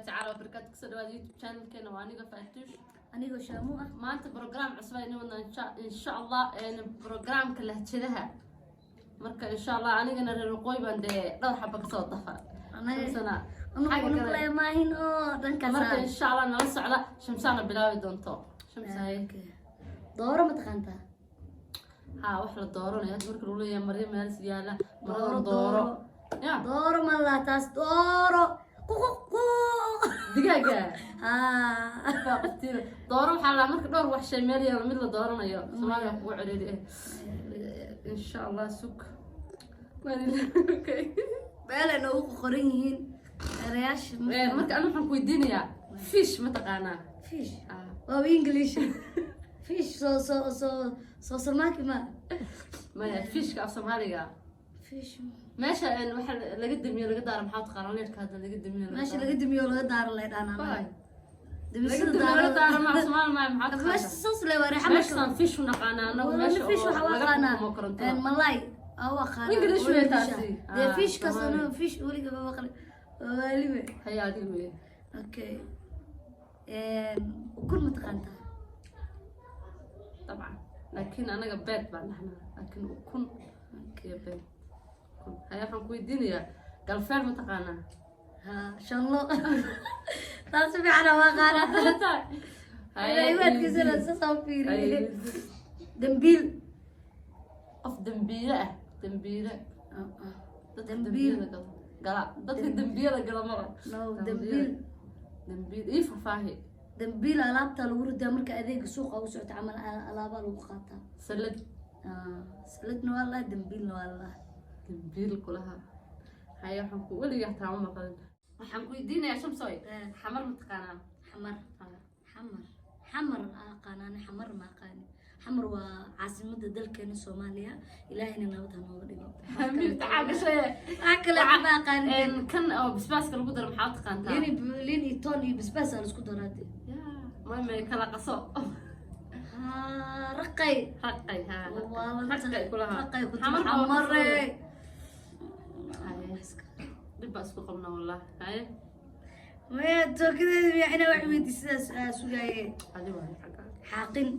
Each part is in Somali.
Tacaala wabarakaatu. Kusoo dhawaada YouTube channelkeena. Waa aniga Faatuush. Anigoo Shaamu ah. Maanta program cusub aynu wadnaa, insha Allah, programka lahjadaha. Marka insha Allah anigana reer waqooyi baan dee dhowr xaba kasoo dafa. Shamsana xagga kale. Unuqle maahin oo dhankaas. Marka insha Allah nala socda, Shamsaana bilaabi doonto. Shamsahay. Dooro ma taqaantaa? Haa, wax la dooranayo hadda marka lagu leeyahay maryo meel yaala. Dooro. Marada dooro ya. Dooro ma la taas dooro quququ. Digaaga. Haa. Baa qoftiina dooro waxaa la marka dhowr wax shay meel yaalo mid la dooranayo. Soomaaliya kugu ciriiri insha Allah. Sug. Okay. Meelay noogu qoran yihiin erayaasha. Marka anu waxaan ku weydiinayaa, fish ma taqaanaa? Fish? Ah. Waa English fish, soo samaki ma. Maya, fishka af Soomaaliga. Fish. Meesha waxa laga damiyo laga daaro maxaa taqaanaa? Leerka hadda laga damiyo laga meesha daaro. Laga damiyo laga daaro lay dhaanaa. Waay. Laga Damisada. Damiyo laga daaro ma af Soomaali maayo, maxaa meesha taqaanaa? Saas le waa. Meeshaan fish u naqaanaa anagu, meesha fish oo waxa u laga aqaanaa xukumo korontada. Malay aa u aqaanaa. English oo wey English ah. taasi. Dee Ah, fishkaas Soomaali. anu fish weliga ma maqli waalibe. Haya, adiga wey. Okay, ukun ma taqaantaa? Dabcan, laakiin anaga beed baan dhahnaa, laakiin ukun iyo beed ukun. Haya, waxaan ku weydiinayaa, galfeer ma taqaanaa? Ha, shanlo taas si fiican waa aqaanaa. Haya, iwaadkiisana saas u fiiriyey. Haya. Dambiil. Qof dambiile ah, dambiile, dadka Dambiil. dambiyada gala gala, dadka dambiyada gala mara. No, dambiil. Dambiil ii faahfaahi. Dambiil alaabta lagu ridaa marka adeega suuqa u socto camal, alaabaa lagu qaataa. Salad. Ah, saladna waa lahaa, dambiilna waa lahaa. Dambiil kulaha. Haya, waxaan ku weligaa taa ma maqalin. Waxaan ku weydiinayaa, Shamsoy, xamar ma taqaanaa? Xamar, xamar, xamar aqaanaan, xamar ma aqaani. Xamar waa caasimadda dalkeena Soomaaliya. Ilaahayna nabad ha nooga dhigo. Amiirta caagashaye. Wax kale ma aqaani. Kan oo basbaaska lagu daro maxaa u taqaantaa? Liin iyo toon iyo basbaas aa laisku daraa dee. May may, kala qaso. Haa, raqay. Raqay, haa. Waa raqay kulaha. Raqay ku Xamar xamare. Haye. Dhib baa isku qabnaa wallah. Haye. Maya, tookadeeda miyaa inaa wax weydi sidaas aa sugaaye? Adi waa xagga. Xaaqin.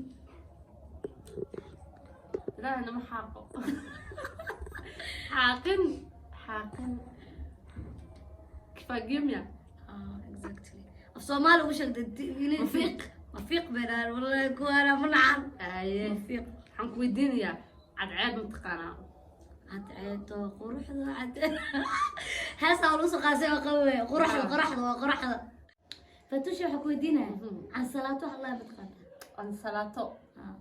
Ilaahna ma xaaqo. Xaaqin, xaaqin, kifaagimya. Ah, exactly. Af Soomaali ugu sheegtay. Mafiiq. Mafiiq bay dhahaan wallahi kuwaana ma nacan. Haye. Mafiiq. Waxaan ku weydiinayaa, cadceed ma taqaanaa? Cadceedo quruxda cadceed, heestaa waa lagu soo qaasay oo qabe quruxda, qoraxda waa qoraxda. Fatusha, waxaa ku weydiinaya, cansalaato wax allahi ma taqaantaa? Ansalaato? Ah.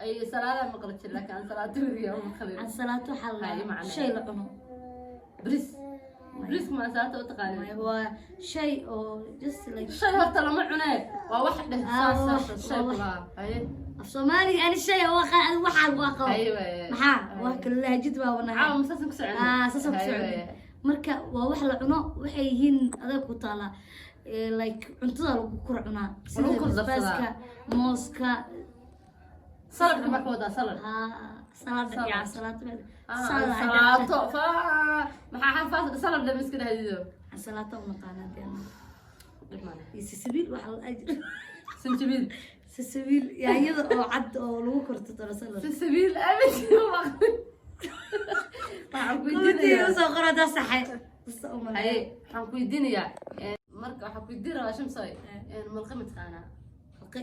Ay, salaada maqli jir, laakiin ansalaato weligaa ma maqlin. Cansalaato waxaa la Haye, macnaheed. shay la cuno. Bris, bris ma ansalaato u taqaanin? Waa shay oo just like Shay horta lama cunee, waa wax dheh. Ah, saas waa saas shay waa wax. Kulaha. Haye. Af Soomaaliga ani shay oo waxaan waa qabo. Haye waaye. Maxaa wax kale lahajid baa wanahay. Caawa ma saasan ku soconay? Ah, saasaan ku Haye soconay. waaye. Marka waa wax la cuno, waxay yihiin adag ku taalaa. Like cuntada lagu kor cunaa sida Lagu kor darsadaa. basbaaska, mooska. Saladka marka wadaa salad. Haa, salad. Salad. Ya, salad. Ah, salad. Salaato fa maxaa xafaas salad dham iska dhahdido. Salaato u naqaanaa dee anaga. Dhib male. Iyo sisabiil waxa la ajir. Sanjabiil. Sisabiil, yaanyada oo cad oo lagu korto daro salad. Sanjabiil abid ma maqlin. Waxaan ku Commentiga weydiinayaa usoo qoro haddaa saxay. Sasa u malaya. Haye, waxaan ku weydiinayaa, marka waxaan ku weydiin rabaa, Shamsoy, malqi ma taqaanaa? Malqi?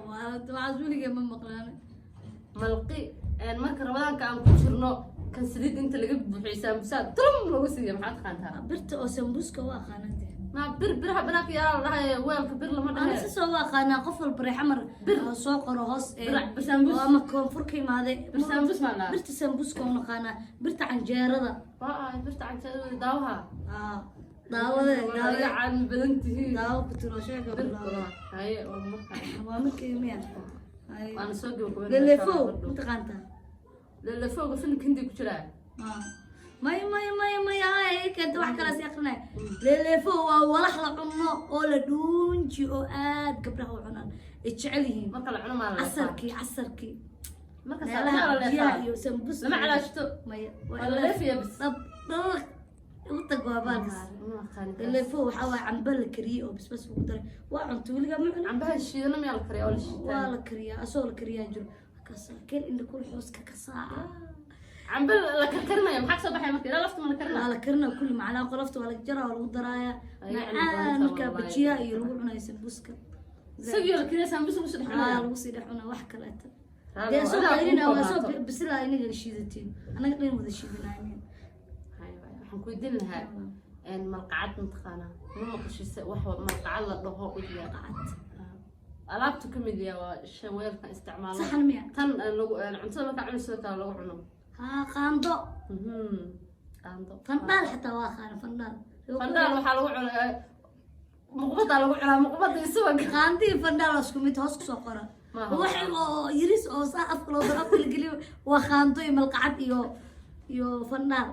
Waxaas weligee ma maqlaan. Malqi, marka Ramadaanka aan ku jirno, kan saliid inta laga buuxiyo saambusaa tulum lagu siiyo, maxaa taqaantaa? Birta oo sambuuska u aqaana dee. Ma bir, biraha banaanka yaa la dhahay, weelka bir lama Ana dhahe. si soo u aqaanaa. Qof walba reexamar oo soo qoro hoos Bir sambuus. oo ama koonfur ka imaade. Bir sambuus maa la Birta sambuuska u naqaanaa, birta canjeerada. Waa birta canjeerada, daawaha. Aa, daawada. Waa daawada. iga caan badan tihiin. Daawo ku tiro sheega. Bir kulaha. Haye, waa marka Waa markii miya. Haye. Waana soo gabagabeynaa. Lelefow ma taqaantaa? Lelefowga filimka Hindi ku jiraa. Ah. May, may, may, may, hay keenta wax kale si aqrinay. Leleefo waa walax la cuno oo la dhuunji oo aad gabdhaha u cunaan ay jecel yihiin. Marka la cuno maa la leefaa? Casarkii, casarkii. Marka meelaha saa la biyaha leefaa iyo sambuus. Lama calaashto. Maya. Waa la leefayaa bis. Dhab dhab. Igu tag, waa baalkas. Ma aqaani. Laleefo waxaa waaye cambe la kariyey oo basbaas lagu daray. Waa cunto weligaa ma cunin? Cambaha shiidana miyaa la kariyaa oo la shiitaa? Waa la kariyaa, asoo la kariyaa jiro. Kaasa keen indha kul xooska ka saaca. Cambe la karkarinayo maxaa kasoo baxaya marka? Ilaa lafta ma la karinaya? Waa la karinaa kulli, macnaa qolofta waa la jaraa, waa lagu daraaya. Ay, yacni macaan doonta markaa wallahi. Bajiyaa iyo lagu cunaya sambuuska. Isagii la kariya sambuus lagu soo dhex Aa cunaya? Lagu sii dhex cunaa wax kaleeta. Raali, Dee soo adaa qayrina kuu waa soo koobnaato. bisilaa, inaga shiidatiin, annaga dhan wada shiidanaynin. Hay, waay. Waxaan ku weydiin lahaa malqacad mataqaanaa? Ma maqashise wax malqacad la dhaho udiya? Qacad. Alaabtu ka mid yaha, waa shan weelkan isticmaalo. Saxan miya? Tan lagu cuntada markaa cunayso kale lagu cuno. Haa, qaando. Qaando. Fandhaal xitaa waa qaana, fandhaal. Fandhaal waxaa lagu cunaa muqbadaa, lagu cunaa muqbada iyo subagga. Qaando iyo fandhaal waa isku mid, hoos kusoo qora. Maaha. Wax oo yiris oo saa afka loo daro, afka la geliyo, waa qaando iyo malqacad iyo fandhaal,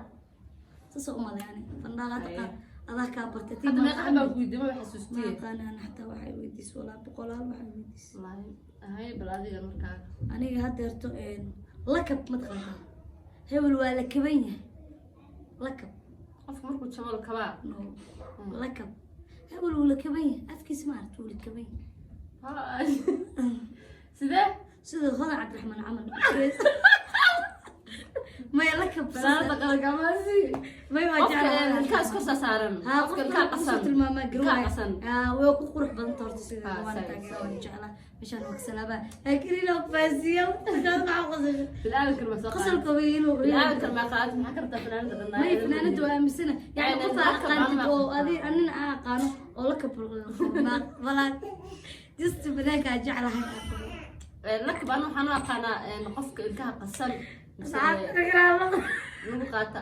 saasa u malay ani fandhaal hadda. Haye. Qaar adaa kaa bartay. Tii Hadda meeqa malqacad. Baan ku weydiiyey, ma Ma xasuustiye. aqaanaan xataa waxay weydiis, walaa boqolaal waxay weydiis. Wallaahi hay, bal adiga markaa. Aniga haddeerto lakab ma taqaantaa? Hebel waa la kaban yahay, lakab. Qofku markuu jabo la kabaa. No, lakab, hebel wuu la kaban yahay, afkiisa ma aragta, wuu la kaban yahay. Sidee? Sida Hodan Cabdiraxmaan camal, maya lakab. Fanaanada qarankaamaasi. May, waa Qofka jeclaa. Ilkaha isku saaran. Haa. Qofka Qofka ilkaha kusoo qasan. tilmaamaa. Ilkaha Garwaay qasan. Haa, way ku qurux badanta horta sida. Haa, waan said, taageera, said. waan jeclaa. Meeshaan waa kasalaabaa, laakiin inuu faasiyo maxaa qosasho? Bilaadankan ma soo qaad. Qosolka way inuu Bilaadankan ma qaad, maxaa ka rabtaa fanaanada dhanaa? May, fanaanada waa aaminsana yani Yani qof aa lakab aqaantid ama oo adi anina aan aqaano oo lakab balaan, just fanaanka aan jeclahay aa qabo. Lakab anu waxaan u aqaanaa qofka ilkaha qasan mise Asxaabta kale. Lagu qaata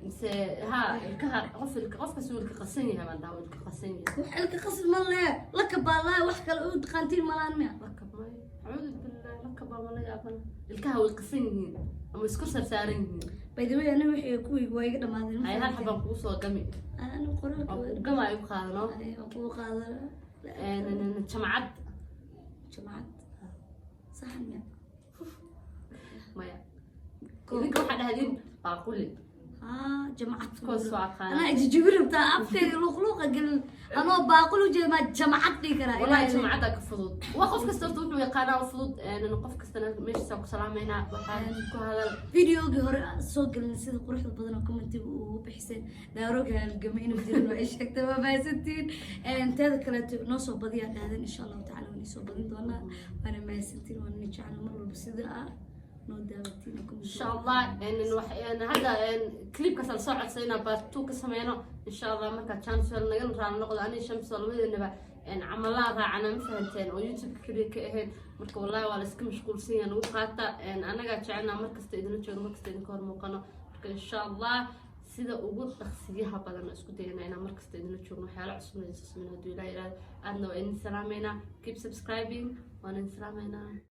mise ha ilkaha qof ilka, qofkas uu ilka qasan yahay baan dhahaa, uu ilka qasan yahay. Wax ilka qasab ma lehe, lakab baa lahay, wax kale u taqaantiin malaan miya? Lakab may, acuudu billah, lakab baa mala yaabana, ilkaha way qasan yihiin ama isku sarsaaran yihiin. By the way, aniga wixii kuwii waa iga dhamaadeen. Hay, hal xabaan kugu soo gami. Aniga qoraalka oo waa ku gama ay ku qaadano. Ay, waa kugu qaadana. Jamacad. Jamacad saxan miya? Maya, idinka waxaa dhahdin baaquli. Haa, jamacad. Course waa aqaana. Anaa ijijibi rabtaa, afkayga luuqluuqa gelin, anoo baaqul ujeeda maa jamacad dhihi karaa? Wallahi Ilaahay. Jamacadda ka fudud, waa qof kasta horta wuxuu yaqaanaa u fudud. Qof kastana meeshiisa ku salaameynaa, waxaa ku hadal. Videogii hore soo gelin, sida quruxda badan oo commentiga ugu bixiseen, daarooga halgamay inuu jirin waa ay sheegtay, waa mahadsantihiin. Teeda kaleeto noo soo badiyaa dhahdan, insha Allahu tacala waan isoo badin doonaa. Waana mahadsantihiin, waana jecla mar walba sida ah noo daawatiin oo comment. Insha Allah hadda clipkaas la soo codsaynaa, part 2 ka sameyno insha Allah markaa chance naga raali noqdo. Aniga Shamso labadeennaba camalaa raacana, ma fahanteen, oo YouTube keliya ka ahayn. Marka wallahi waa la iska mashquulsan yahay, nagu qaata. Anagaa jecelnaa markasta idinla joogo, markasta idinka hor muuqano. Marka insha Allah sida ugu dhaqsiyaha badan oo isku dayana inaan markasta idinla joogno, waxyaala cusubna idin soo sameyno hadduu Ilaah yiraahdo. Aadna waa idin salaameynaa, keep subscribing, waan idin salaameynaa.